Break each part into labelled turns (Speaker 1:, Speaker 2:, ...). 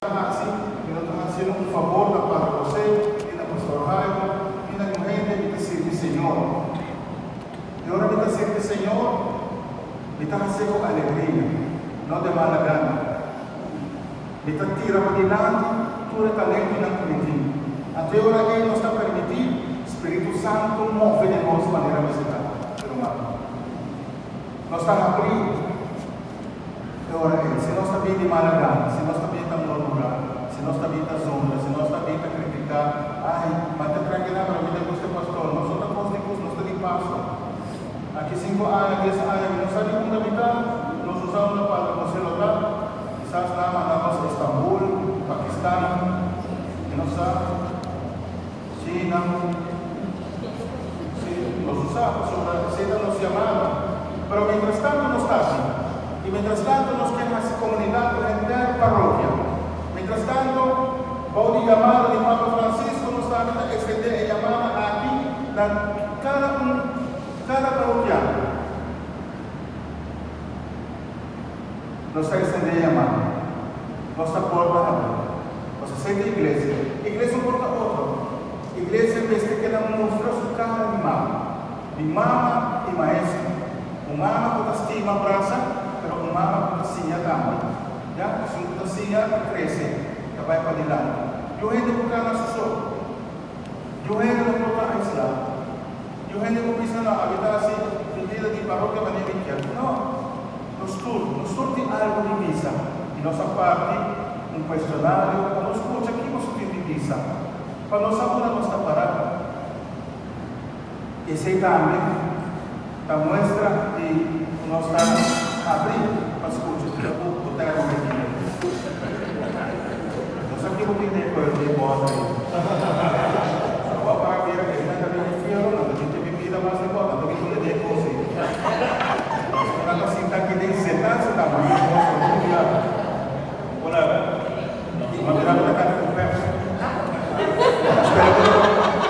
Speaker 1: Ta hasi, mi no ta hasiendo un fabor na Padre José, ni na Pastor Jairo, ni na niun hende, mi ta sirbi Señor. I ora mi ta sirbi Señor, mi ta hasié ku alegria, no de mala gana. Mi ta tira padilanti tur e talentonan ku mi tin. Anto e ora ei nos ta permití Spiritu Santu move den nos manera mester ta, ruman. Nos ta habrí. E ora ei, si nos ta bin di mala gana, si nos ta bin ta murmurá, si nos ta bin ta zundra, si nos ta bin ta kritiká, Ai, mante trankilá, pero mi ta gusta e pastor. Nos no ta kos di gusto, nos ta di paso. Aki sinku aña, dies aña, mi no sa di unda mi ta, nos usa unda Padre José lo ta, kisas nan a manda nos Estambul, Pakistan, mi no sa, China. Sí, nos usa pasobra esei ta nos yamada. Pero mientras tanto nos ta aki. I mientras tanto nos ken hasi komunidat ku henter parokia. Mientras tanto, bou di yamada di Papa Francisco nos tambe ta ekstendé e yamada aki na kada un, kada parokiano. Nos ta ekstendé e yamada. Nos ta porta habrí. Nos ta senti iglesia. Iglesia un por ta otro. Iglesia mester keda mustra su kara di mama, di mama i maestro. Un mama ku ta stima brasa, pero un mama ku ta siña tambe. Ya, esun ku ta siña ta krese, ta bai padilanti. Yu hende ku kana su so. Yu hende no por ta aislá. Yu hende ku bisa no, ami ta hasi mi bida di parokia manera mi kier. No, nos tur, nos tur tin algu di bisa i nos a parti un kuestionario pa nos skucha ki boso tin di bisa. Pa nos sa unda nos ta pará. Esei tambe ta muestra di ku nos ta habrí pa skucha. Kiko ku bo ta yama Medina? No sa kiko tin den koe di e bòt ei. Pero bo a para mira esnan ta bini fiero, nan ta bin tin bibida mas di bo, nan ta bin pone den e kos ei. Pasobra nan ta sinta aki den zetá zetá, bo mira kos hopi bia. Hola. Ma mira bo ta canta cu pep.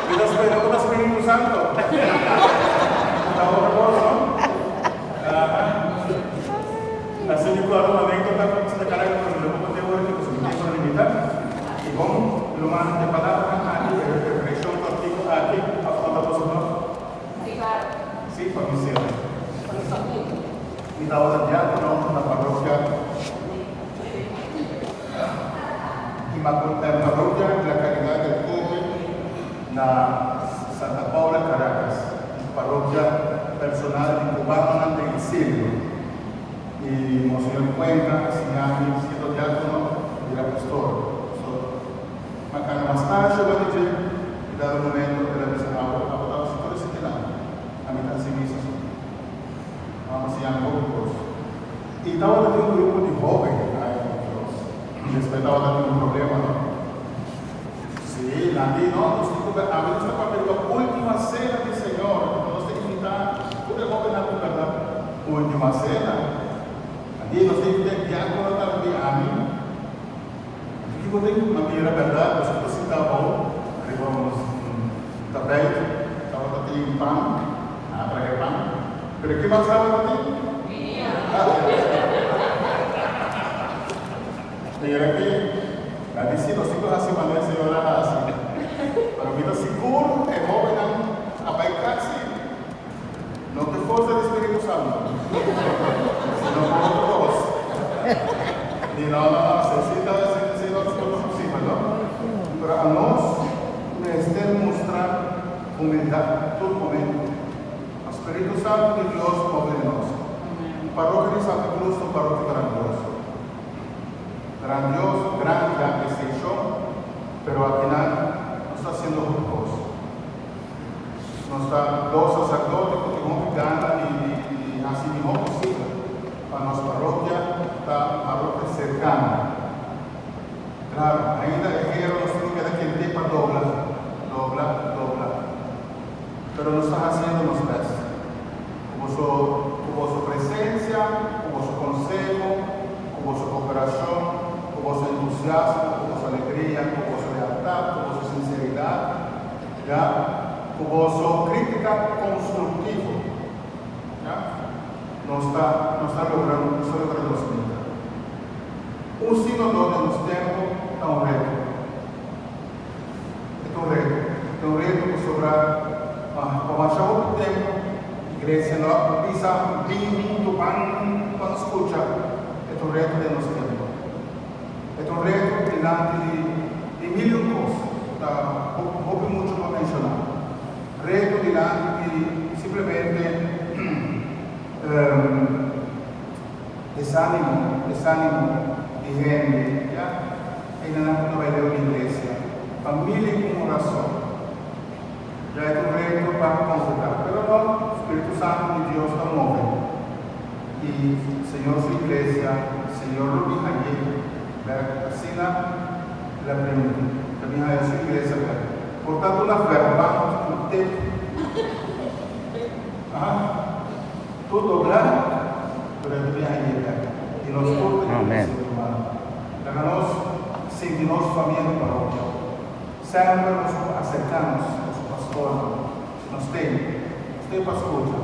Speaker 1: Mi ta spera cu ta Spiritu Santo. Ta otro cos no? Aha. Así mi cuerda un anecdota cu ta cara cu mi lo por conta awor aki pasobra mi tempo ta limita. Y bon, ruman, e palabranan aki, e reflexion cortico aki, a conta boso no?
Speaker 2: Sí, claro.
Speaker 1: Sí, pa mi cera.
Speaker 2: Pa mi familia.
Speaker 1: Mi tabata diácono na parroquia. Parroquia La Caridad del Pobre na Santa Paula, Caracas, un parroquia personal di cubanonan den exilio. Y Monseñor Cuenca a siña mi siendo diácono bira pastor. So, m'a cana mas tashi ora di dje y dado momento el a bisa, Abo, abo ta haci tur esaki nan, ami ta haci misa so. Mama siña mi hopi cos. Y tabata tin un grupo di hoben ai ku Dios. Despues tabata tin un problema no. Si, nan di no, nos tin ku bai, ami nos ta papia riba ultima cena di Señor, anto nos ta invita tur e hobennan ku berdad ultima cena. Nan di nos ta invita e diakono tambe di ami. Anto kiko tin? Nan mira berdad, nos ku ta sinta abou riba un tapijt, tabata tin pan, nan a traha e pan. Pero ki mas tabata tin? Mira aki, nan di si nos tin ku hasi manera Señor a hasi. Pero mi ta sigur e hóbennan a bai kasi no ku e forsa di Spiritu Santu, sino ku otro kos. Di no, no, no, esei ta, esei no ta posibel, no. Pero anos mester mustra humildat tur momento. Pa Spiritu Santu di Dios move den nos. Parrokia di Santa Cruz ta un parrokia grandioso. Grandioso, grandi ya extension, pero akinan nos ta haciendo hopi cos. Nos ta dos sacerdote cu tin hopi gana di di haci mihor posibel pa nos parrokia ta un parrokia cercano. Claro, ainda e hero nos tin cu keda kende pa dobla, dobla, dobla. Pero nos ta hasiendo nos best. Ku boso, ku boso presensia, ku boso konseho, ku boso koperashon, ku boso entusiasmo, ku boso alegria, ku boso lealtat, ku boso sinseridat, ya, ku boso krítika konstruktivo, ya, nos ta, nos ta logra, nos ta logra nos meta. Un sínodo den nos tempu ta un reto. E ta un reto. E ta un reto pasobra pa masha hopi tempu iglesia no a bisa bin huntu ban pa nos skucha. E ta un reto den nos tempu. E ta un reto dilanti di di mil i un kos ku ta hopi muchu pa menshoná. Reto dilanti di simplemente Desánimo, desánimo di hende, ya, einan ku ta bai den un iglesia pa mil i un rason. Ya e ta un reto pa konfrontá, pero no, Spiritu Santu di Dios ta move i Señor su iglesia, Señor lo bin hañ'é bèk, asina El a primintí, ta bin haña su iglesia bèk. Por ta duna verbant ku tep, aha. Tur doblá, pero e ta bin hañ'é bèk. I nos tur ta kere
Speaker 3: Amen.
Speaker 1: ser ruman. Laga nos sinti nos famia di parokia. Semper nos por aserká nos na su pastornan. Nos t'ei. Nos t'ei pa skucha.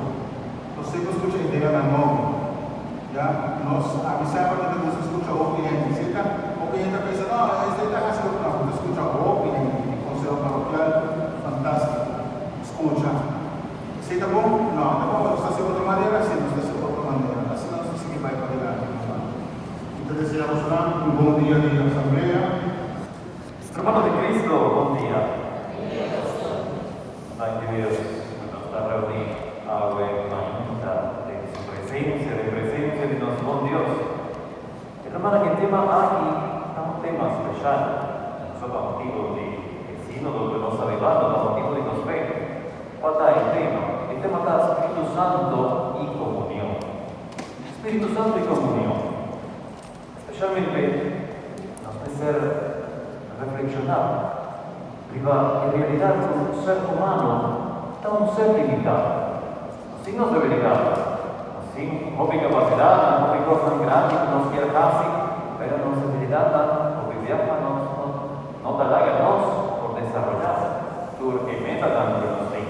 Speaker 1: Nos t'ei pa skucha ideanan nobo. Ya, nos, ami semper mi ta gusta skucha hopi hende. Si ta, hopi hende ta pensa, no, esei ta hasi loke. No, mi ta skucha hopi hende. Mi konseho parokial, fantástiko. Skucha. Esei ta bon? No, ta bon pa nos ta hasi otro manera, si nos ta hasi otro manera. Asina nos ta sigui bai padilanti, ruman. Mi ta desea bosonan un bon dia di asamblea.
Speaker 4: Hermanos di Cristo, bon dia. Danki Dios cu nos ta reuni awe mainta den su presencia, den presencia di nos bon Dios. E rumannan, e tema aki ta un tema special, no so pa motibo di e Sinodo cu nos ta bibando, pa motibo di nos fe. Kua ta e tema? E tema ta Spiritu Santo i komunion. Spiritu Santo i komunion. Spesialmente nos mester reflekshoná riba e realidat ku ser humano ta un ser limitá. Nos tin nos debilidat, nos tin hopi kapasidatnan, hopi kosnan grandi ku nos kier hasi, pero nos debilidatnan hopi biaha nos No ta laga nos por desaroyá tur e metanan ku nos tin.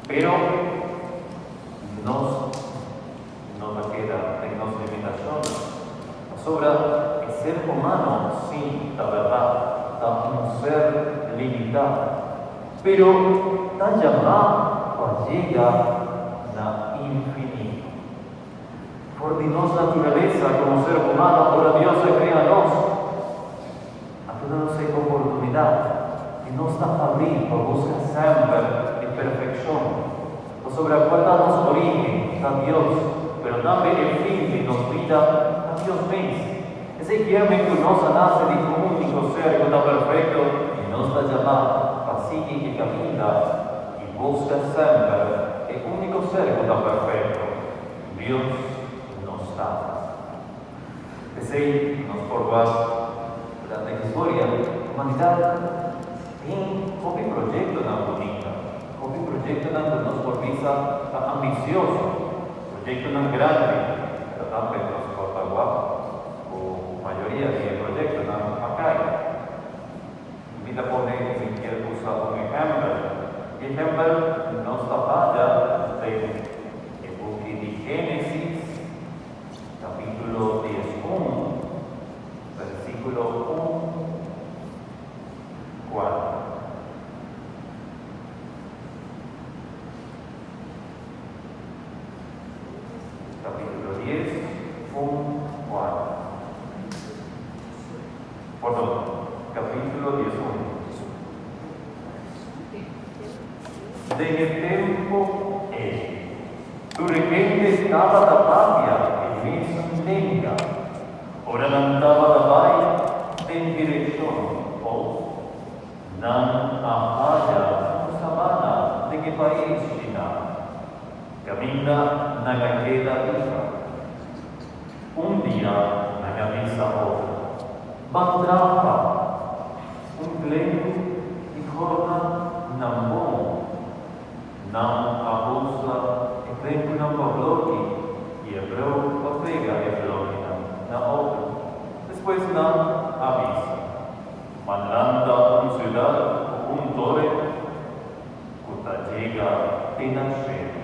Speaker 4: Pero nos no ta keda den nos limitashonnan, pasobra e ser humano sí ta bèrdat ta un ser limitá, pero ta yamá pa yega na infinito. For di nos naturalesa komo ser humano, ora Dios a krea nos, a duna nos e oportunidat i nos ta habrí pa buska semper e perfekshon. Pasobra kua ta nos orígen? Ta Dios, pero tambe e fin di nos bida ta Dios mes. Esei kier men ku nos a nase di un úniko ser ku ta perfekto i nos ta yamá pa sigui e kaminda i buska semper e úniko ser ku ta perfekto, Dios nos Tata. P'esei nos por wak durante historia, humanidat tin hopi proyektonan bunita, hopi proyektonan ku nos por bisa ta ambisioso, proyektonan grandi, pero tambe nos por ta wak ku mayoria di e proyektonan a kai. Mi ta pone mi kier usa un ehèmpel. E ehèmpel nos ta haya den e buki di Génesis, kapítulo 11, versíkulo un, kuater. Kapítulo dies, un, kuater. Pordon, capítulo 11. Den e tempo ei, tur e hende tabata papia e mesun lenga. Ora nan tabata bai den direccion oost, nan a haya un sabana den e pais Shinar, caminda nan a keda biba. Un dia nan a bisa otro, Ban traha un plentu i horna nan bon. Nan a usa e plentunan pa bloki i e brou pa pega e blokinan na otro. Despues nan a bisa, Ban lanta un siudat ku un toren ku ta yega te na shelu.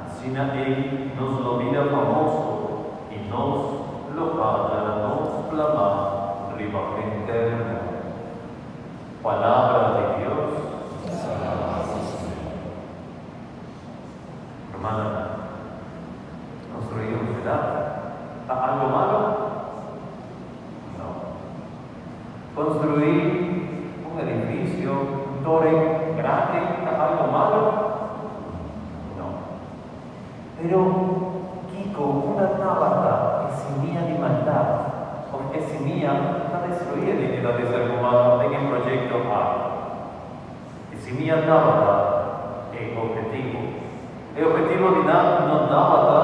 Speaker 4: Asina ei nos lo bira famoso i nos lo gana. Construí un edificio, un toren grandi, ta algo malo? No. Pero kiko, unda tabata e simia di maldad, of e simia ta destruí e dignidad di ser humano den e proyecto aki? E simia tabata e obhetivo. E obhetivo di nan no tabata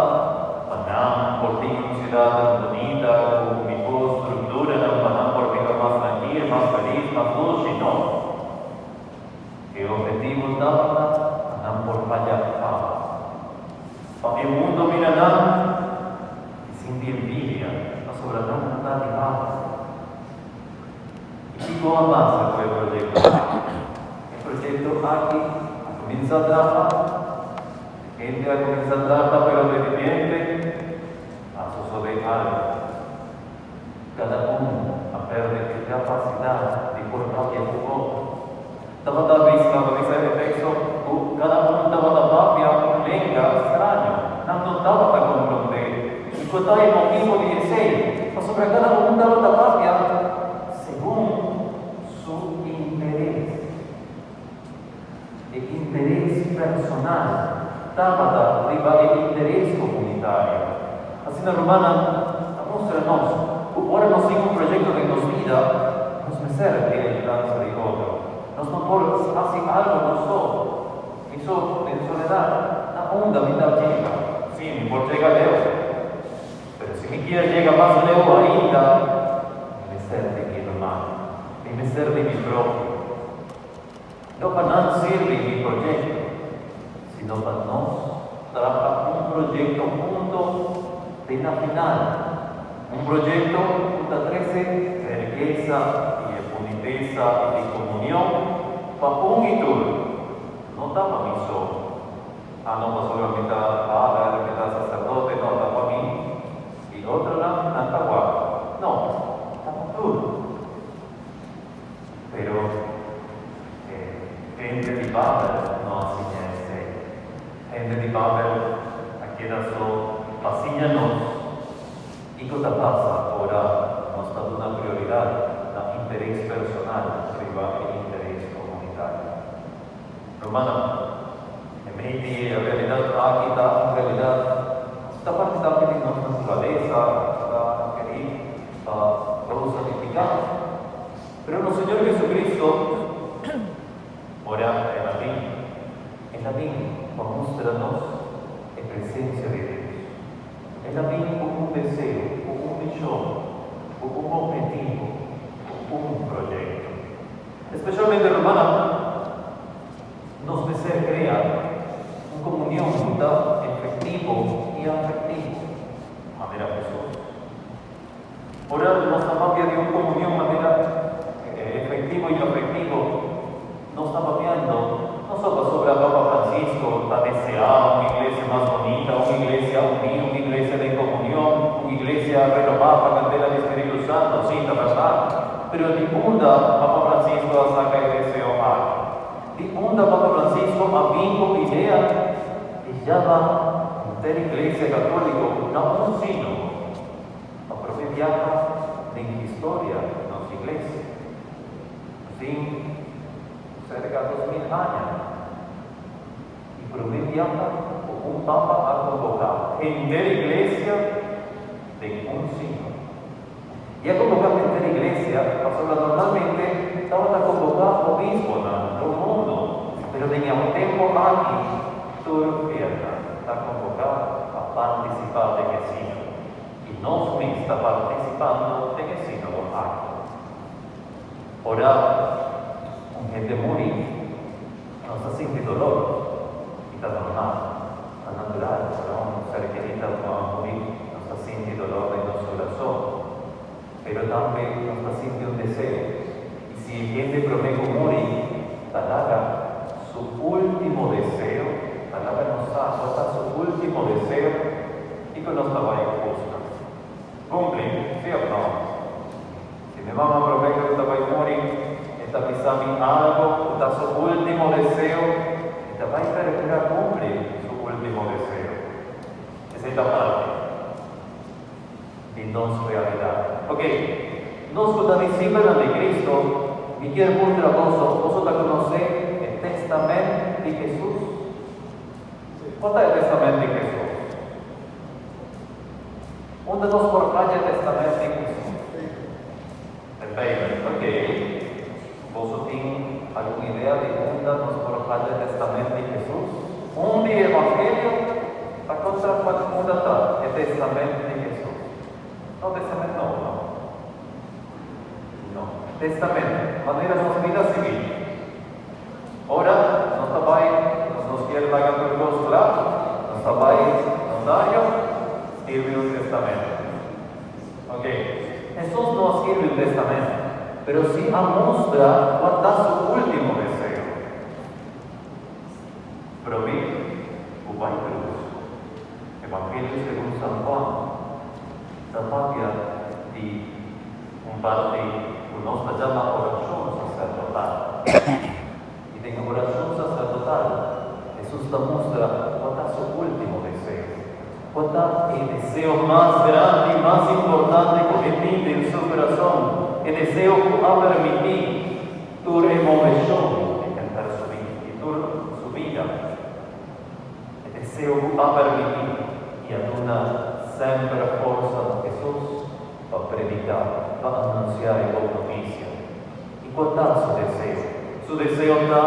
Speaker 4: pa nan por tin un ciudad bunita cu mihor structuranan pa nan por biba mas tranquil, mas feliz, mas dushi, no. E obhetivo tabata pa nan por haya fama. Pa e mundo mira nan y sinti envidia pasobra nan no ta di Babel. Y kico a pasa cu e proyecto aki? E proyecto aki a cuminsa traha, hende a cuminsa traha pero de repente a sosode algo. Cada un a perde e capacidad di por papia cu otro. Tabata bisa, ta bisa e texto, cu cada un tabata papia un lenga straño. Nan no tabata comprende. Y cu ta e motibo di esey? Pasobra cada un tabata papia segun su interes. E interes personal tabata riba e interes comunitario. Asina rumannan ta mustra nos cu ora nos tin un proyecto den nos bida, nos mester di e ayudansa di otro. Nos no por haci algo nos so, mi so den soledad, na unda mi ta yega? Sí, mi por yega leu, pero si mi kier yega mas leu ainda, mi mester di mi ruman, mi mester di mi propio. No pa nan sirbi mi proyecto, sino pa nos traha un proyecto hunto te na final. Un proyecto cu ta trece rikesa y e bunitesa di comunion pa un y tur, no ta pa mi so. Ah, no pasobra mi ta pader, mi ta sacerdote, no, ta pa mi y otronan, nan ta wak. No, ta pa tur. Pero e hende di Babel no a siña esei. Hende di Babel a keda so pa siña nos kiko ta pasa ora nos ta duna prioridat na interes personal riba e interes komunitario. Rumannan, e mei di e realidat aki ta un realidat ku ta parti tambe di nos naturalesa, ku ta kerí pa kousa di piká. Pero nos Señor Jesucristo, ora El a bin, El a bin pa mustra nos e presencia di Dios. El a bin cu un deseo, cu un mision, cu un obhetivo, cu un proyecto. Especialmente rumannan, nos mester crea un comunion cu ta efectivo y afectivo, manera Jesús. Ora nos ta papia di un comunion manera efectivo y afectivo, nos ta papiando no so pasobra Papa Francisco ta desea un iglesia mas bonita, un iglesia uní, un iglesia den comunion, un iglesia renobá pa candela di Spiritu Santo, sí, ta berdad, pero di unda Papa Francisco a saca e deseo aki? Di unda Papa Francisco a bin cu idea di yama henter Iglesia Catolico na un sino? Pa promé biaha den historia di nos iglesia, sin serka 2000 aña, i promé biaha ku un papa a konvoká henter iglesia den un sino. I a konvoká henter iglesia pasobra normalmente tabata konvoká obisponan rònt mundu, pero den e tempu aki tur fielnan ta konvoká pa partisipá den e sino. I nos mes ta partisipando den e sínodo aki. Ora un hende muri, nos ta sinti dolor, i ta normal, ta natural. Ora un ser kerí ta muri, nos ta sinti dolor den nos kurason. Pero tambe nos ta sinti un deseo. I si e hende promé ku muri ta laga su último deseo, ta laga nos sa kua ta su último deseo, Kiko nos ta bai buska? Kumpli, sí òf nò? Si mi mama promé ku ta bai muri, e ta bisa mi algu ku ta su último deseo, mi ta bai percurá kumpli su último deseo. Esei ta parti di nos realidat. Oke, Nos ku ta disipelnan di Cristo, mi kier puntra boso, boso ta konosé e tèstamènt di Hesus? Kua ta e tèstamènt di Hesus? Unda nos por haña e tèstamènt di Hesus? E Beibel. Ok. Boso tin algun idea di unda nos por haña e tèstamènt di Hesus? Un di e Evangelio ta konta unda ta e tèstamènt di Hesus. No Testament Nobo, no. No. Testament, manera nos bida civil. Ora nos ta bai, nos nos kier laga tur cos cla, nos ta bai notario, skirbi un testament. Ok. Hesus no a skirbi un testament, pero si a mustra cua ta su ultimo deseo. Prome cu bai cruz. Evangelio segun San Juan ta papia di un parti ku nos ta jama orashon saserdotal. I den e orashon saserdotal, Hesus ta mustra kua ta su último deseo, kua ta e deseo mas grandi, mas importante ku e tin den su kurason, e deseo ku a permití tur e moveshon di henter su di tur su bida. E deseo ku a permití i a duna semper forsa na Hesus pa prediká, pa anunsiá e bon notisia. I kua ta su deseo? Su deseo ta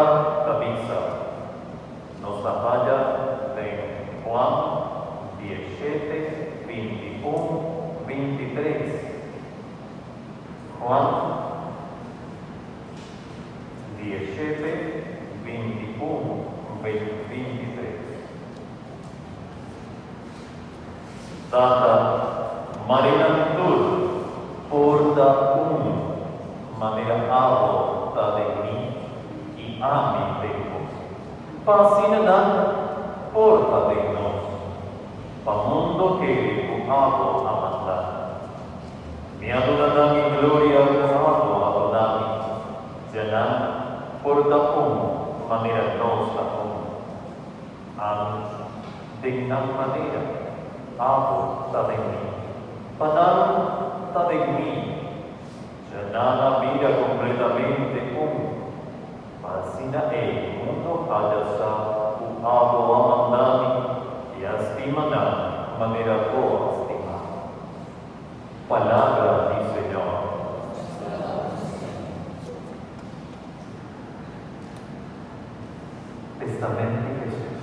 Speaker 4: pa bisa, Nos ta faya den Juan dieshete, 21, 23. Juan 17, 21, 23. Tata, marinan tur por ta un manera abo ta den mi i ami den bo, pa asina nan por ta den nos, pa mundo kere ku abo a manda. Mi a duna nan e gloria ku abo a duna mi, ya nan por ta un manera nos ta un. Ami den nan manera, abo ta den mi. Pa nan ta den mi, ya nan a bira kompletamente un, pa asina e mundo haya sa ku abo a manda mi i a stima nan manera bo a stima mi. Palabra di Señor. Testament di Hesus.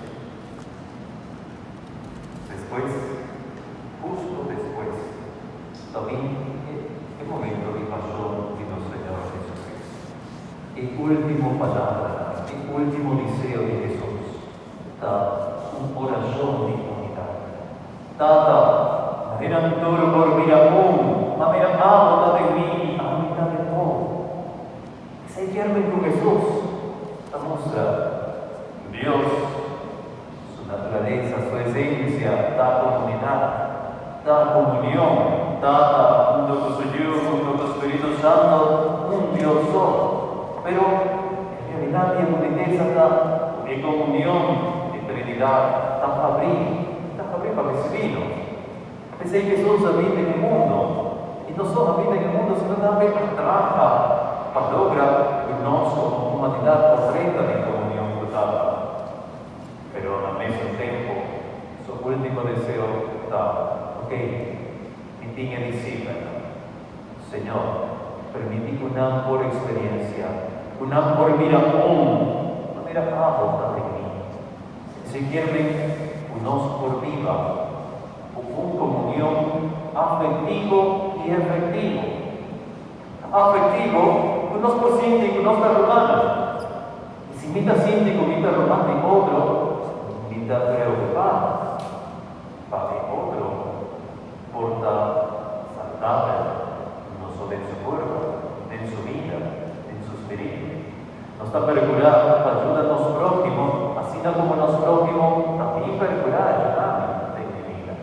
Speaker 4: Despues, husto despues, ta bin e momento di pasion di nos Señor Jesucristo. E ultimo palabranan, e ultimo deseo di Hesus ta un oracion di unidad. Tata, manera tur por bira un, manera abo ta den mi i ami ta den bo. Esei kier men ku Hesus ta mustra Dios su naturalesa, su esensia ta komunidat, ta komunion, Tata hunto ku su Yu, hunto ku Spiritu Santo, un Dios so. Pero e realidat di e bunitesa ta ku e komunion di Trinidat ta habrí, ta habrí pa risibí nos. P'esei Hesus a bin den e mundo, i no so a bin den e mundo sino tambe a traha pa logra ku nos komo humanidat por drenta den komunion ku Tata. Pero na mesun tempu, su último deseo ta, Ok, mi tin e disipelnan. Señor, permití ku nan por eksperensiá, ku nan por mira un manera abo ta den mi. Esei kier men ku nos por biba ku un komunion afektivo i efektivo. Afektivo ku nos por sinti ku nos ta rumannan. I si mi ta sinti ku mi ta ruman di otro, mi ta preokupá pa e otro por ta saludabel, no so den su kurpa, den su bida, den su spiritu. Nos ta perkurá pa yuda nos próhimo asina komo nos próhimo tambe perkurá yuda mi den mi bida.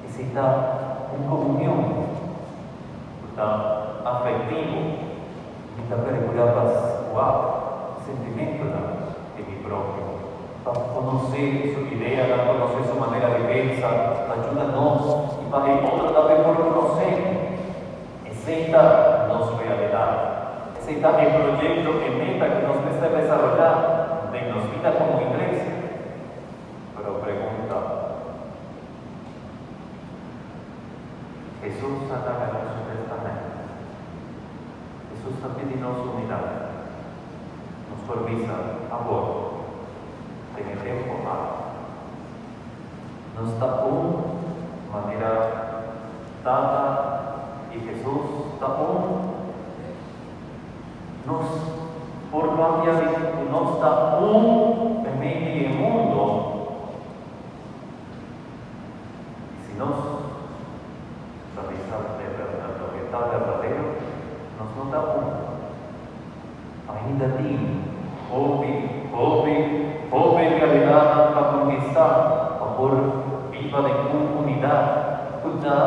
Speaker 4: Esei ta un komunion ku ta afektivo. Mi ta perkurá pa wak sentimentunan di mi próhimo, pa konosé su ideanan, konosé su manera di pensa, pa yuda nos i pa e otro tambe por konosé mi. Esei ta nos realidat. Esei ta e proyekto, e meta ku nos mester desaroyá den nos bida komo iglesia. Pero pregunta, Hesus a laga nos un tèstamènt. Hesus ta pidi nos unidat. Nos por bisa awor, den e tempu aki, nos ta un manera Tata i Hesus ta un. Nos por papia di ku nos ta un meimei di e mundo. I si nos ta bisa e bèrdat, loke ta berdadero, nos no ta un. Ainda tin hopi, hopi, hopi realidatnan pa konkistá pa por biba den un unidat ku ta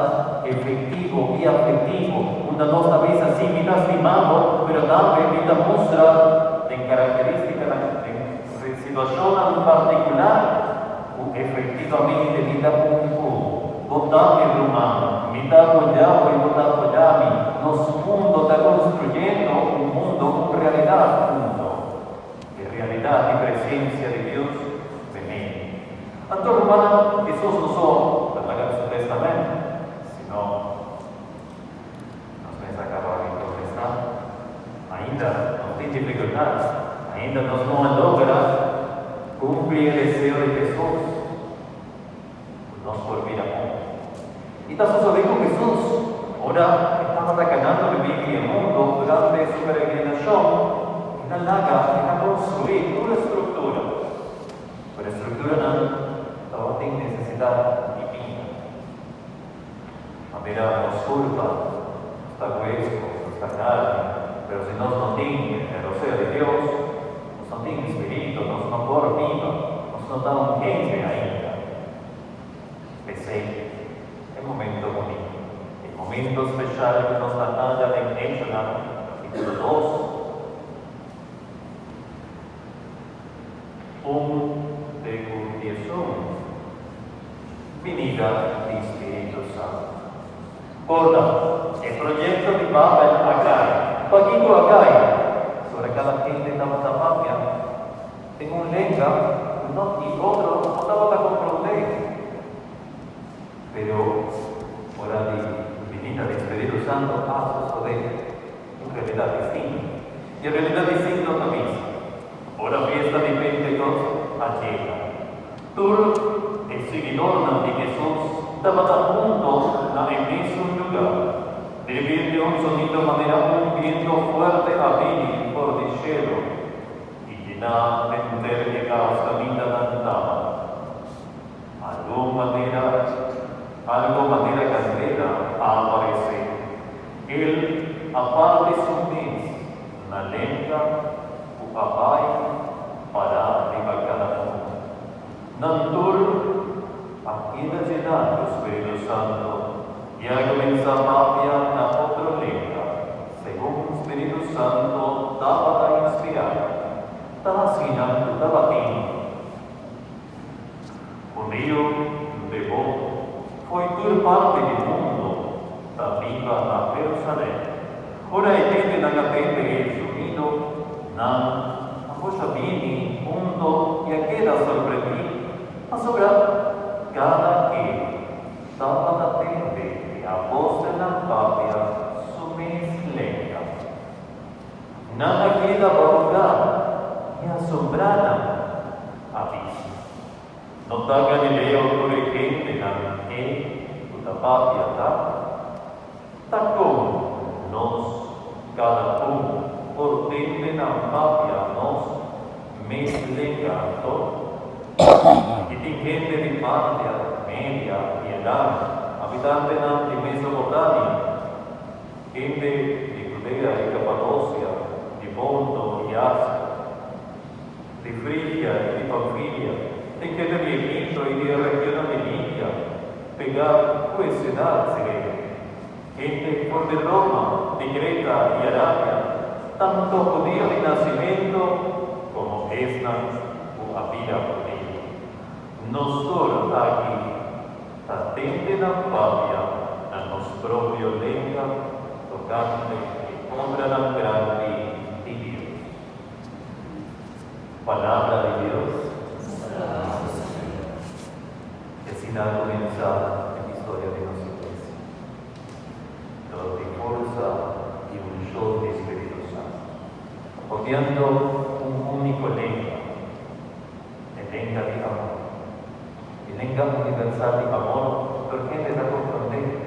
Speaker 4: efektivo i afektivo, unda nos ta bisa, Sí, mi ta stima bo, pero tambe mi ta mustra den karakterístikanan, den situashonnan partikular ku efektivamente mi ta un ku bo ta mi ruman, mi ta apoyá bo i bo ta apoyá mi. Nos mundo ta konstruyendo un mundo, un realidat hunto. E realidat di presensia di Dios den e. Anto rumannan, Hesus no so ta laga su tèstamènt, sino nos mes a kaba di protestá. Ainda nos tin difikultat, ainda nos no a logra kumpli e deseo di Hesus ku nos por bira un. I ta sosodé ku Hesus, ora e tabata ganando bibí di e mundu durante su peregrinashon, el a laga, el a konstruí tur e struktura. Pero e strukturanan tabatin nesesidat di bida. Manera nos kurpa ta hueso, nos ta karni, pero si nos no tin e rosea di Dios, nos no tin spiritu, nos no por biba, nos no ta un hende ainda. P'esei, e momento bunita, e momento speshal ku nos ta haña den Echonan kapítulo dos, un te ku 11, Binida di Spiritu Santu. Corda, e proyecto di Babel a cai. Pakico a cai? Sobre cada hende tabata papia den un lenga cu no i otro no tabata comprende. Pero ora di binida di Spiritu Santu a sosode un realidad distinto. I e realidad distinto ta bisa, ora fiesta di Pentecost a yega, Tur e siguidornan di Hesus tabata hunto na e mesun lugá. Di repente un sonido manera un biento fuerte a bini for di shelu i llená henter e kas kaminda nan tabata. Algun manera, algo manera kandela a aparesé. El a parti su mes na lenga ku a bai pará riba kada un. Nan tur a keda jená ku Spiritu Santu i a kuminsá papia na otro lenga, segun Spiritu Santu tabata inspirá. Ta asina ku tabatin un rio deboto fo'i tur parti di mundu ta biba na Jerusalèm. Ora e hendenan a tende e zonido, nan a busha bini hunto i a keda sorprendí, pasobra kada ken tabata tende e apòstelnan papia su mes lenga. Nan a keda babuká i asombrá nan a bisa, No ta Galileo tur e hendenan ei ku ta papia ta? Ta kon nos kada un por tende nan papia nos mes lenga anto? I tin hende di Partia, Media i Elam, habitantenan di Mesopotamia, hende di Judea i Kapadosia, di Ponto i Asia, di Frigia i di Pamfilia, tin hende di Egipto i di e regionnan di Libia, pegá ku e siudat Sirene, hende for di Roma, di Kreta i Arabia, tantu hudio di nasimentu komo esnan ku a bira hudio. Nos tur aki ta tende nan papia na nos propio lenga. Tokante e obranan grandi di Dios. Palabra di Dios. Y asina a cuminsa e historia di nos Iglesia. Dor di forsa y uncion di Spirito Santo. Papiando un unico lenga, e lenga di amor. E lenga universal di amor tur hende ta comprende.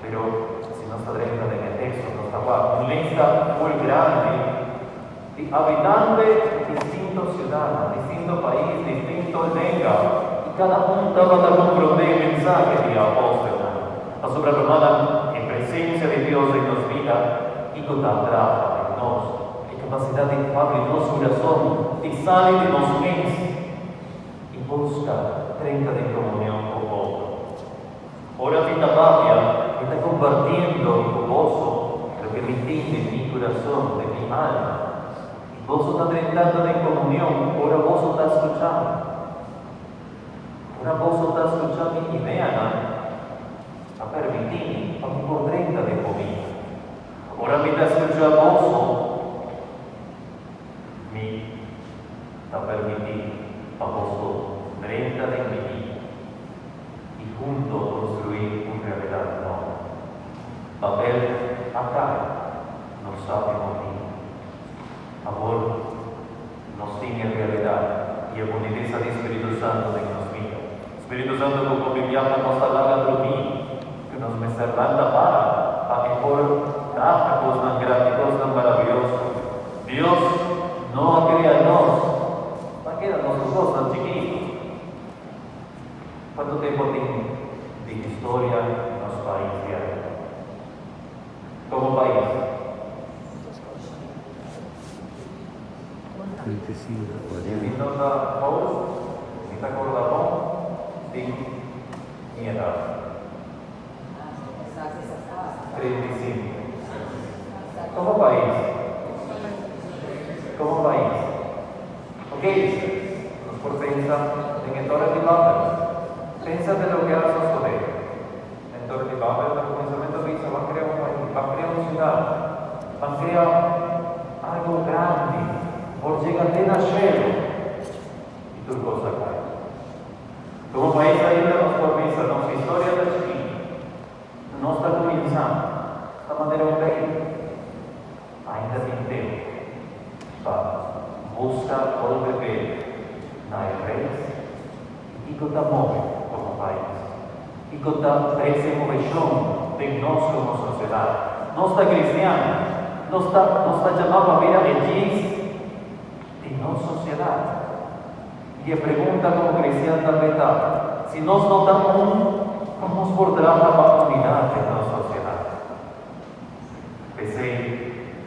Speaker 4: Pero si nos ta drenta den e teksto, nos ta wak un lista full grandi di habitante di distinto siudatnan, distinto pais, distinto lenga, i kada un tabata komprondé e mensahe di e apòstelnan. Pasobra, rumannan, e presensia di Dios den nos bida kiko ta traha den nos? E kapasidat di habri nos kurason i sali di nos mes i buska drenta den komunion ku otro. Ora mi ta papia, mi ta compartiendo cu boso loke mi tin den mi curason, den mi alma. Y boso ta drentando den comunion ora boso ta scucha mi. Ora boso ta scucha mi ideanan, ta permiti mi pa mi por drenta den bo bida. Ora mi ta scucha boso, mi ta permiti pa boso drenta den mi bida. I hunto construi un realidad nobo. Babel a cay, nos sa e motibo. Awor nos tin e realidad y e bunitesa di Spiritu Santo den nos bida. Spiritu Santo cu hopi biaha nos ta laga drumi, cu nos mester lanta para pa e por traha cosnan grandi, cosnan maraviyoso. Dios no a crea nos pa keda nos cu cosnan chikito. Cuanto tempo tin di historia nos pais di Aruba? Como pais? Si mi no ta fout, mi ta corda bon, tin mi edad. 35. Como pais? Como pais? Ok, nos por pensa den e Torre di Babel. Pensa den loke a sosodé. Den Torre di Babel na kuminsamentu a bisa, Ban krea un pais, ban krea un siudat, ban krea algu grandi, por yega te na shelu. I tur kos a kai. Komo pais ainda nos por bisa, nos historia ta chikitu. Nos ta kuminsá, ta manera un baby. Ainda tin tempu pa buska bolbe bek na e reis i kiko ta move komo pais, kiko ta trese moveshon den nos komo sosiedat. Nos ta kristian, nos ta nos ta jamá pa bira e djis di nos sosiedat. I e pregunta komo kristian tambe ta, si nos no ta un, kon nos por traha pa unidat den nos sosiedat? P'esei,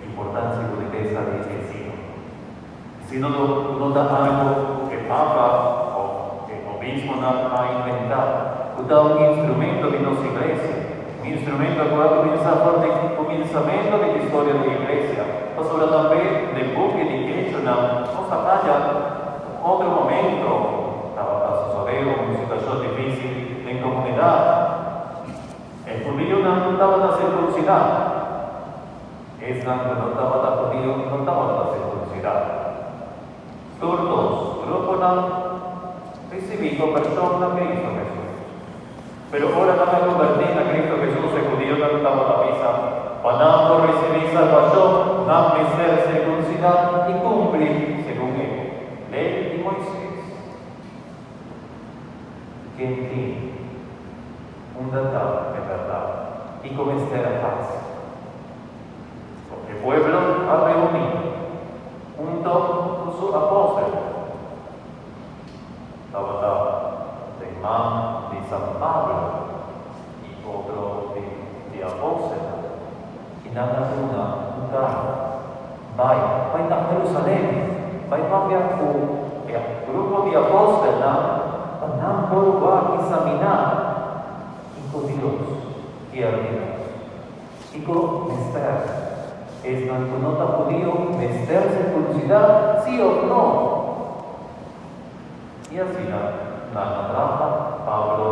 Speaker 4: importancia i bunitesa di e sino. E sinodo no ta algo ku e Papa òf e obisponan a inventá, ku ta un instrumento di nos Iglesia, un instrumento ku a kuminsá for di kuminsamentu di historia di Iglesia, pasobra tambe den buki di Echonan nos ta haya un otro momento tabata sosodé un situashon difísil den komunidat. E hudionan tabata sirkunsidá. Esnan ku no tabata hudio no tabata sirkunsidá. Tur dos gruponan risibí kombershon na Kristu Hesus. Pero ora nan a kombertí na Kristu Hesus, e hudionan tabata bisa, Pa nan por risibí salbashon, nan mester sirkunsidá i kumpli segun e Lei di Moises. Ken tin unda ta e bèrdat i ku mester a hasi? E pueblo a reuní hunto ku su apòstelnan. Tabata den man di San Pablo i otro di apòstelnan, i nan a duna un karta, Bai, bai na Jerusalèm, bai papia ku e grupo di apòstelnan pa nan por wak eksaminá kiko Dios kier di nos. Kiko mester esnan ku no ta hudiu mester sirkunsidá, sí òf no? I asina nan a trata. Pablo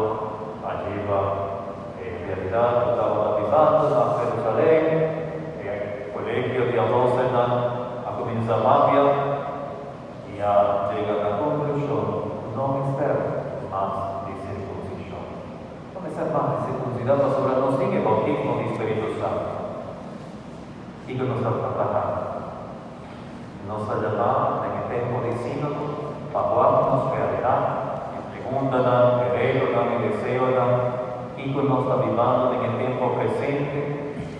Speaker 4: a lleba e realidat ku tabata bibando na Jerusalèm. Kolegio di Apòstelnan a kuminsá papia i a yega na konklushon ku no mester mas di sirkunsishon. No mester mas di sirkunsidá pasobra nos tin e boutismo di spiritu santu. Kiko nos ta trahá? Nos ta yamá den e tempu di sínodo pa wak nos realidat, e preguntanan, e retonan i deseonan kiko nos ta bibando den e tempu presente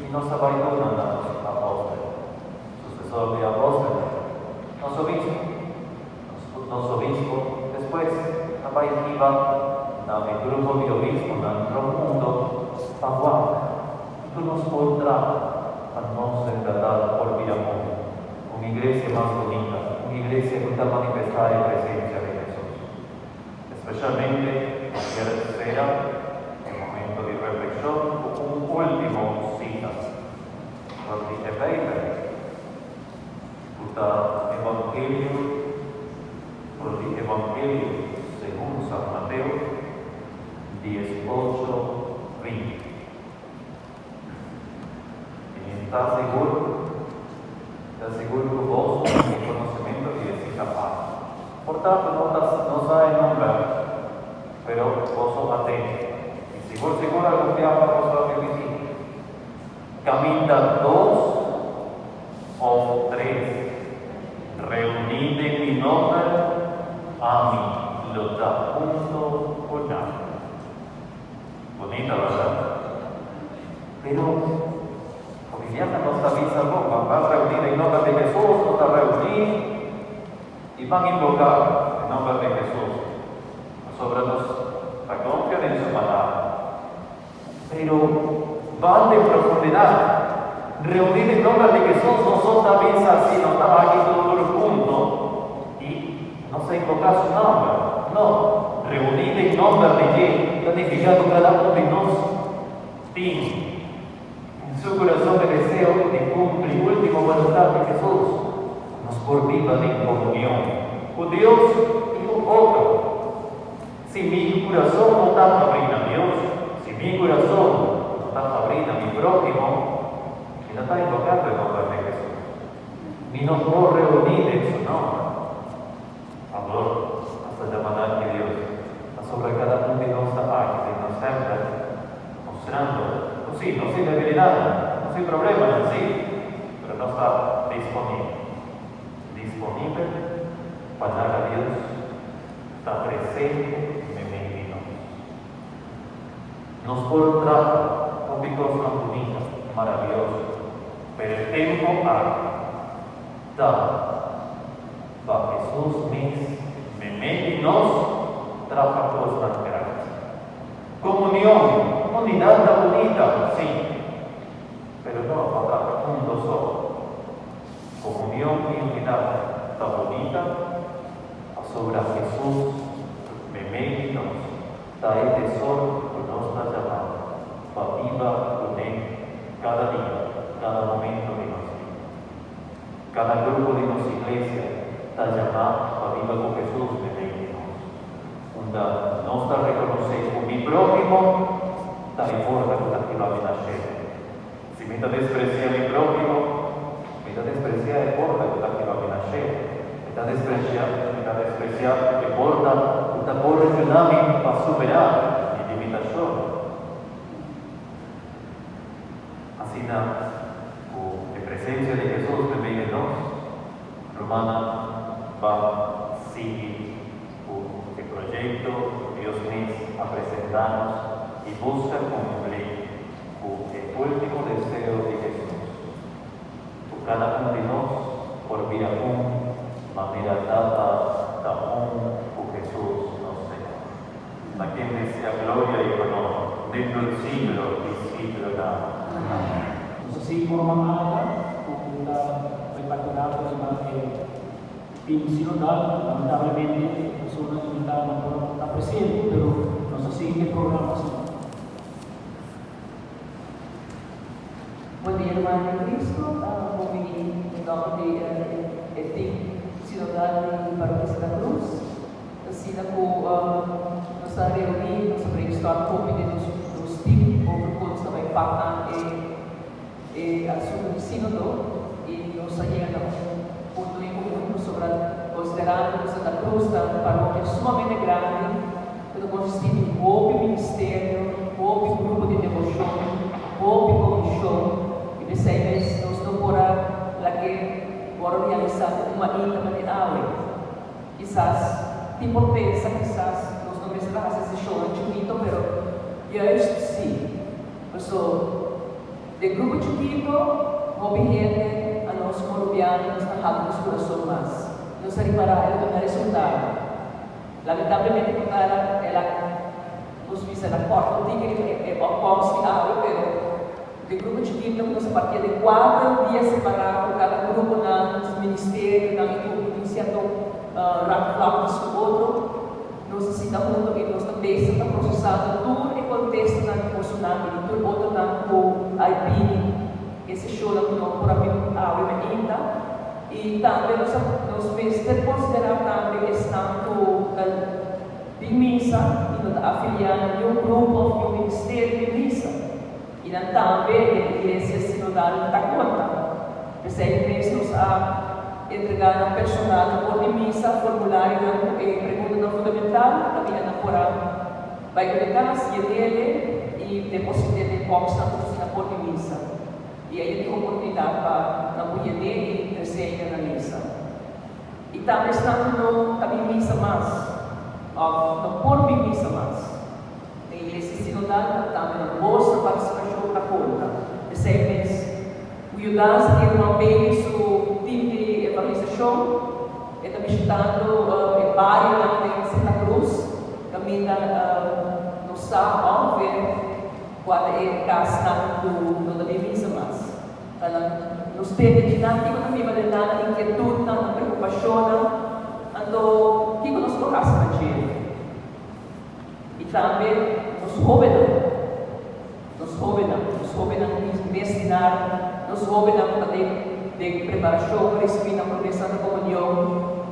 Speaker 4: i nos ta bai duna na nos apòstel, susesor di apòstelnan, nos obispo. Nos obispo despues ta bai hiba na e grupo di obisponan rònt mundo pa wak kiko nos por traha pa nos en bèrdat por bira un un iglesia mas bunita, un iglesia ku ta manifestá e presensia di Hesus. Espesialmente kier sera e momento di reflekshon ku un último sita for di e Beibel. Ku ta Evangelio for di Evangelio segun San Mateo 18, 20. I mi ta sigur, ta sigur ku boso tin konosementu di e sita aki. Por tantu no ta no sa e nomber, pero boso a tende. I sigur sigur algun biaha boso a ripití. Kaminda dos òf tres reuní den mi nòmber, ami lo ta hunto ku nan. Bunita, bèrdat? Pero, familianan nos ta bisa bo, ban ban reuní den nòmber di Hesus, nos ta reuní i ban inboká e nòmber di Hesus, pasobra nos ta konfia den su palabra. Pero ban den profundidat. Reuní den nomber di Hesus no so ta bisa si no ta aki tur hunto i nos ta invoká su nomber. No, reuní den nomber di dje ta nifiká ku kada un di nos tin den su kurason e deseo di kumpli último boluntat di Hesus. Nos por biba den komunion ku Dios i ku otro. Si mi kurason no ta habrí na Dios, si mi kurason no ta habrí na mi próhimo, mi no ta invokando e nòmber di Hesus. Mi no por reuní den su nòmber. Awor, nos ta yama danki Dios pasobra kada un di nos ta aki den nos tèmpel, mostrando ku sí, nos tin debilidatnan, nos tin problemanan, sí, pero nos ta disponibel, disponibel pa laga Dios ta presente meimei di nos. Nos por trata hopi kosnan bunita, maravioso, pero e tempu aki ta pa Hesus mes meimei di nos traha kosnan grandi. Komunion, unidat ta bunita, sí, pero no pa traha hunto so. Komunion i unidat ta bunita pasobra Hesus meimei di nos ta e tesoro ku nos ta yamá pa biba kuné kada dia, kada momento di nos bida. Kada grupo di nos iglesia ta yamá pa biba ku Hesus meimei di nos, unda nos ta rekonosé ku mi próhimo ta e porta ku ta hiba mi na shelu. Si mi ta despresiá mi próhimo, mi ta despresiá e porta ku ta hiba mi na shelu. Mi ta despresiá, mi ta despresiá e porta ku ta por yuda mi pa superá mi limitashon. Asina, ku e presensia di Hesus meimei di nos, rumannan, ban sigui ku e proyekto ku Dios mes a presentá nos i buska kumpli ku e último deseo di Hesus, ku kada un di nos por bira un manera Tata ta un ku Hesus nos Señor. Na kende sea gloria i honor den tur siglo i siglonan. Amén.
Speaker 3: Nos a sigui ku ruman Ada ku ta bai patronato riba e team sinodal. Lamentablemente e persona invitá no por ta presente, pero nos a sigui ku e programa si.
Speaker 2: Bon dia ruman den Cristo, bon bini den nomber di e team sinodal di Parokia Santa Cruz. Asina cu nos ta reuni, nos ta brainstorm hopi den nos nos team over con nos ta bay pak aan e e asunto di sinodo. Konsiderando ku Santa Cruz ta un parokia sumamente grandi, ku ta konsistí di hopi ministerio, hopi grupo di deboshon, hopi komishon, i p'esei mes nos no por a lag'é wòrdu realisá ku un mainta manera awe. Kisas tin por pensa kisas nos no mester a hasi e seshonnan chikito, pero juist si. Paso den grupo chikito hopi hende a nos Morubiano nos ta habri nos kurason mas. Nos a ripará el a duna resultado. Lamentablemente ku ta el a nos bisa el a kòrta un tiki riba e opkomst di awe pero den grupo chikito ku nos a partia den kuater dia separá ku kada grupo nan ministerio nan i ku tin sierto raakvlaktes ku otro. Nos a sinta hunto i nos ta bezig ta prosesando tur e kontestonan di bosonan i di tur otronan ku a bini e seshonnan ku no por a bin awe mainta. I tambe nos a nos mester konsiderá tambe esnan ku ta bin misa i no ta afiliá na niun grupo òf niun ministerio di misa. I nan tambe den Iglesia Sinodal ta konta. P'esei mes nos a entregá nan personal na por di misa formularionan ku e preguntanan fundamental pa bira nan por a bai ku e kas, yen'ele i deposit'é den bòksnan ku ta na por di misa. I ei tin oportunidat pa nan por yen'é i tres'é na misa. I tambe esnan ku no ta bin misa mas òf no por bin misa mas. Den Iglesia Sinodal ta tambe nan bos na partisipashon ta konta. P'esei mes, ku yudansa di Ruman Bailey su tim di evangelisashon, e ta bishitando e barionan den Santa Cruz, kaminda nos sa ongeveer kua ta e kasnan ku no ta bin misa mas. Pa nan nos tende djinan kiko ta biba den nan, nan inkietudnan, nan preokupashonnan, anto kiko nos por hasi pa dje. I tambe nos hóbennan, nos hóbennan, nos hóbennan di mes dinar, nos hóbennan ku ta den den preparashon pa risibí nan promé Santa Komunion,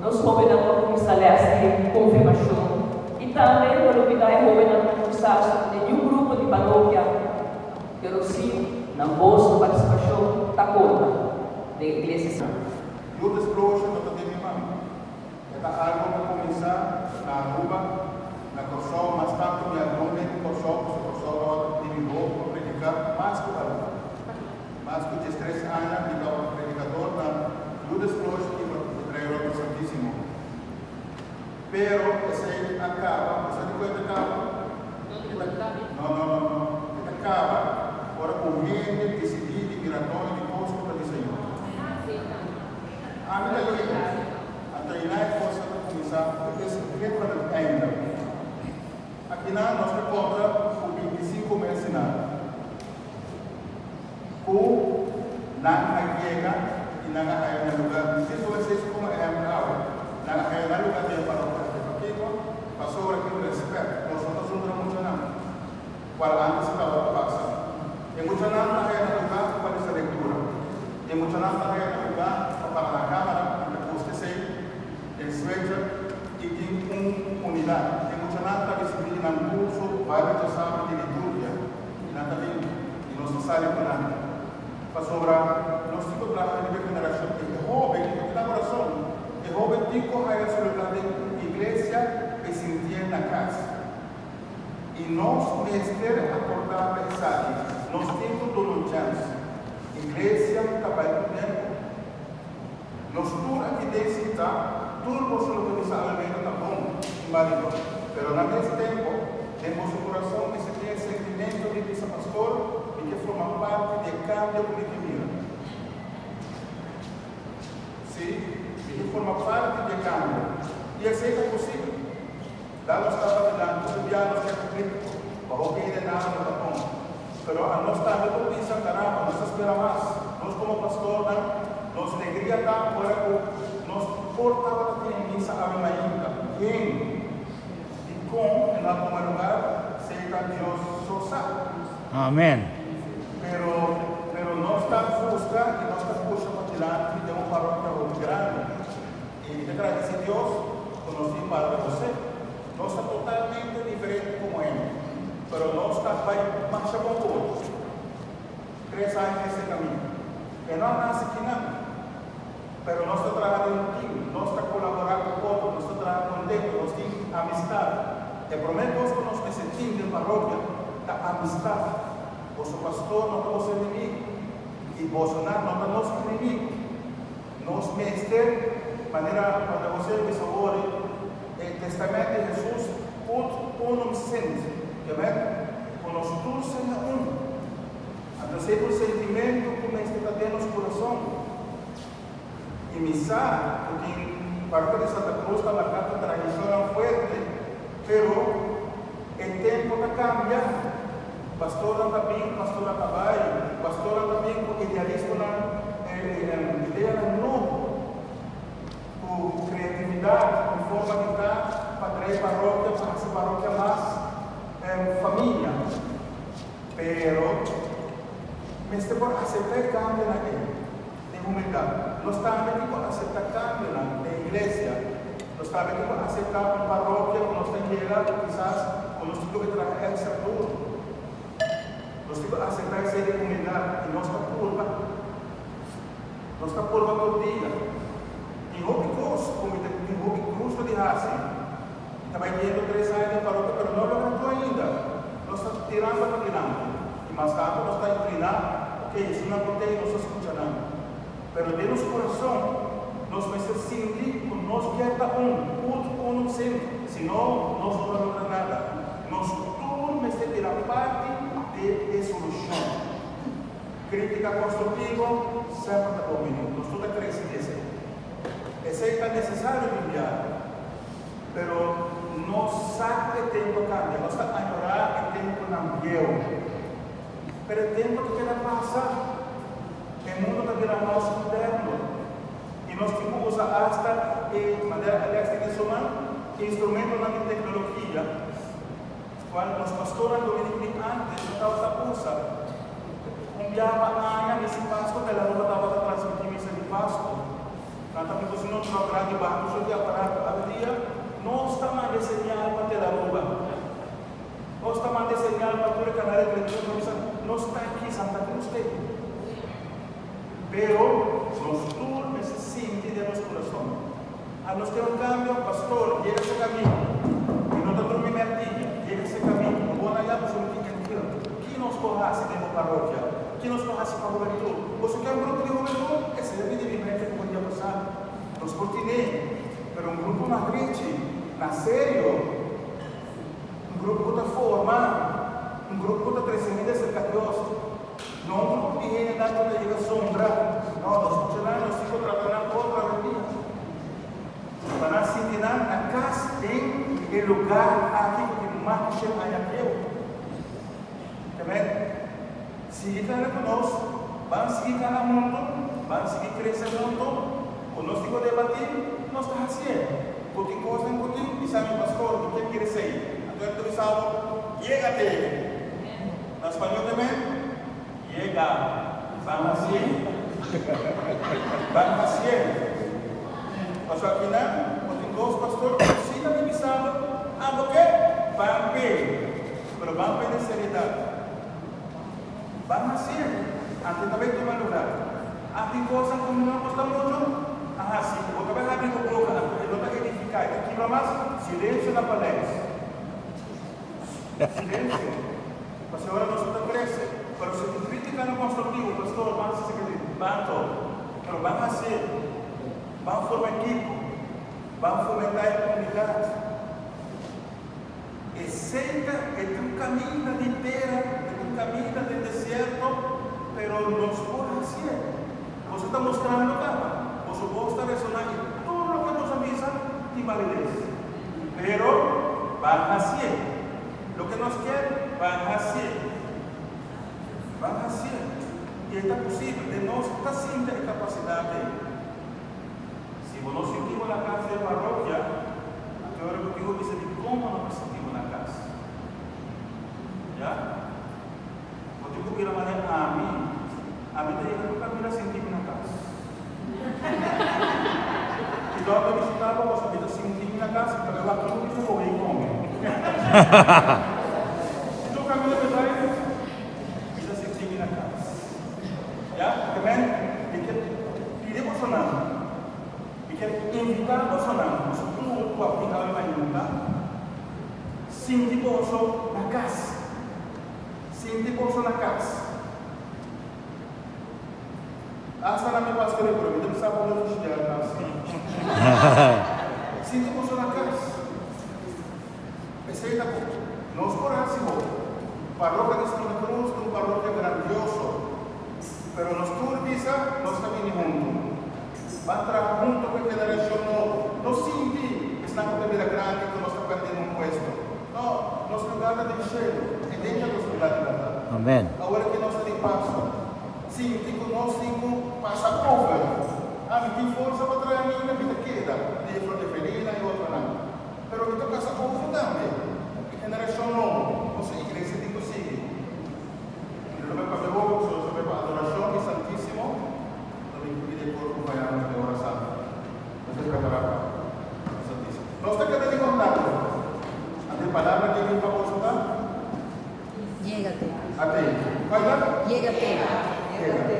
Speaker 2: nos hóbennan ku a kuminsá lès di konfirmashon, i tambe no lubidá e hóbennan ku kisas no ta den niun grupo di parokia, pero sí nan bos, nan partisipashon ta konta den Iglesia.
Speaker 1: Youth Explosion no ta den mi man. E ta algo ku kuminsá na Aruba, na Kòrsou, mas tantu mi a duna di Kòrsou pasobra Kòrsou tabata di mi hopi pa prediká mas ku Aruba. Mas ku 13 aña mi tabata predikador na Lourdesloge i pa Rei Roto Santísimo. Pero esei a kaba, bo sa di ku e ta kaba? No, no, no, no. E ta kaba ora ku hende disidí di bira doño di kos ku ta di Señor. Ami ta yega. Anto i na e cosa ta cuminsa het is begin van het einde. Akinan nos ta contra cu 25 mercenario cu nan a yega y nan a haya na lugar, mi tin por esey como ehempel awe, nan a haya na lugar den parokia aki. Pakico? Pasobra tin respet. Nos no ta zundra muchanan, cual antes tabata pasa. E muchanan ta haya na lugar pa lesa lectura. E muchanan ta haya na lugar pa para na camara y ta gusta esey, den sweatshirt y tin un unidad. E muchanan ta ricibi nan curso varios djasabra di liturgia y nan ta bin y nos ta sali cu nan. Pasobra nos tin cu traha riba e generacion di e hoben cu tin na corazon. E hoben tin cu haya su lugar den iglesia pa e sintié na cas. I nos mester aportá pa esaki. Nos tin ku duna un chèns. Iglesia ta bai ku tempu. Nos tur aki den sintá, tur boso lo ta bisa Almeida ta bon i bálido. Pero na mes tempu, den boso kurason mester tin e sentimentu di bisa, Pastor, mi ke forma parti di e kambio ku mi ke mira. Sí, mi ke forma parti di e kambio. I esei ta posibel. Da nos ta dilanti tur bia nos ta crítico, pa hopi hende nada no ta bon. Pero a nos tambe por bisa, caramba, nos ta spera mas. Nos como pastornan, nos legria ta ora cu nos por tabata tin e misa awe mainta. Ken y con e no a tuma lugar, sey ta Dios so sa.
Speaker 5: Amen.
Speaker 1: Pero, pero nos ta busca y nos ta pusha pa dilanti den un parokia hopi grandi. I mi ta gradisí Dios ku nos tin Padre José. Nos ta totalmente diferente komo hende, pero nos ta bai masha bon ku otro. 3 aña den este kaminda. E no a nase kinan, Pero nos ta traha den un team, nos ta kolaborá ku otro, nos ta traha kontentu, nos tin amistat. E promé kos ku nos mester tin den parokia ta amistat. Boso pastor no ta boso enemigu i bosonan no ta nos enemigu. Nos mester, manera Pater José a bisa wòrdu, e testamènt di Hesus, ut unum sint, ke men, ku nos tur sea un. Anto esei ta un sentimentu ku mester ta den nos kurason. I mi sa ku tin Parrokia di Santa Cruz ta marká ku tradishonnan fuerte, pero e tempu ta kambia. Pastornan ta bin, pastornan ta bai, pastornan ta bin ku idealistonan, ideanan nobo, ku kreatividat, ku forma di ta pa trae parokia, pa hasi parokia mas famia. Pero mester por aseptá e kambionan ei den humildat. Nos tambe tin ku aseptá kambionan den iglesia. Nos tambe tin ku aseptá un parokia ku nos ta yega ku kisas ku nos tin ku traha èkstra duru. Nos tin ku aseptá esei den humildat i nos ta purba. Nos ta purba tur dia. Tin hopi kos ku mi ta tin hopi gusto di hasi. Ta bai yendo tres aña den parokia pero no logra tur ainda. Nos ta tirando pa dilanti y mas tanto nos ta inclina, ok, esunnan cu tey nos ta scucha nan. Pero den nos corazon nos mester sinti cu nos kier ta un, ut unum sint, si no nos no ta logra nada. Nos tur mester bira parti di e solucion. Critica constructivo semper ta bon bini. Nos tur ta crece di esey. Esey ta necesario di biaha. Pero nos sa ku e tempu a kambia. Nos ta añorá e tempunan bieu. Pero e tempu ta keda pasa. E mundu ta bira mas moderno. I nos tin ku usa asta e, manera Alex tin den su man, instrumentonan di teknologia, kual nos pastornan dominik di ántes no tabata usa. Un biaha pa aña, misa Pasku, Belaruba tabata transmití misa di Pasku. Nan ta bisa si nos logra di baha nos di aparato awe dia, nos ta manda e señal pa Telaruba. Nos ta manda e señal pa tur e canal di televishon pa bisa nos ta aki, Santa Cruz ta aki. Pero nos tur mester sinti den nos curason. A nos ke un cambio, pastor, yega se camino. Mi no ta drumi merdia, yega se camino. No bo na ya pasobra tin mentira. Ki nos por hasi den bo parokia? Ki nos por hasi pa hubentud? Boso ke un grupo di hubentud? Esei a bini mi mente ku bo dia pasá. Nos por tine, pero un grupo mas drechi, na serio, un grupo ku ta forma, un grupo ku ta trese hende serka Dios, no un grupo di hendenan ku ta yega sombra. No, nos muchanan nos tin ku trata nan otro awendia, pa nan sinti nan na kas den e lugar aki ku tin mas di shen aña bieu. Amen. Sigui kana ku nos, ban sigui kana huntu, ban sigui krese huntu. Ku nos tin ku debatí, nos ta hasié. Ku tin kosnan ku tin, bisa mi pastor, mi ke mira esei. Anto el ta bisa bo, Yégate! Na spañol ta men, Yega. Ban hasié. Ban hasié. Pasobra akinan bo tin dos pastor ku si ta bin bisa bo, Abo ke? Ban p'e. Pero ban p'e den seriedat. Ban hasié. Anto ta bai tuma lugar. A tin kosnan ku mi no gusta muchu a hasi. Bo ta bai habri bo boka anto e no ta edifiká, e ta kibra mas. Silensio na paleis. Silensio. Pasobra ora nos no ta krese. Pero si tin kritikanan konstruktivo, pastor, ban hasi esaki, ban to. Pero ban hasié. Ban forma ekipo. Ban fomentá e komunidat. Esei ta e ta un kaminda di tera, e ta un kaminda den desierto, pero nos por hasié. Boso ta mustrando kaba, boso bos ta resoná i tur loke boso a bisa tin balides. Pero ban hasié. Loke nos kier, ban hasié. Ban hasié. I e ta posibel, den nos ta sinta e kapasidat ei. Si bo no sinti bo na kas den parokia, anto e ora bo tin ku bisa di kon bo no ta sinti bo na kas. Ya? Bo tin ku bira manera ami. Ami ta yega tur kaminda sinti mi na kas. Si dòkter bishitá bo, bo sa mi ta sinti mi na kas, mi ta bai wak kiko mi ta kohe i kome. Tur kaminda mi bai, mi ta sinti mi na kas. Ya? Ke men, mi ke pidi bosonan. Kier invitá bosonan, boso tur ku a bin awe mainta, sinti boso na kas. Sinti boso na kas. Asta na mi pas kere pero mi ta bisa bo no fishidera kas. Sinti boso na kas. Esei ta ku nos por hasi hopi. Parrokia di Santa Cruz ta un parrokia grandioso, pero nos tur bisa nos ta bini huntu. Ban traha huntu ku e generashon nobo. No sinti esnan ku ta bira grandi ku nos ta perdiendo un puesto. No, nos lugar ta den shelu, e den ta nos lugar di bèrdat.
Speaker 5: Amen.
Speaker 1: Awor ke nos ta di paso, sinti ku nos tin ku pasa over. Ami tin forsa pa traha ainda, mi ta keda, di Flor de Felina i otronan. Pero mi ta pasa over tambe. E generashon nobo, nos iglesia tin ku sigui. Mi lo bai papia hopi ku nos ta bai pa adorashon di Santísimo. Lo mi pidi e kor kompañá nos den ora santa. Nos ta prepará pa Santísimo. Nos ta keda den kontakto. Anto e palabra ke bin pa boso ta?
Speaker 6: Yégate.
Speaker 1: Ate. Kual ta?
Speaker 6: Yégate.
Speaker 1: Yégate.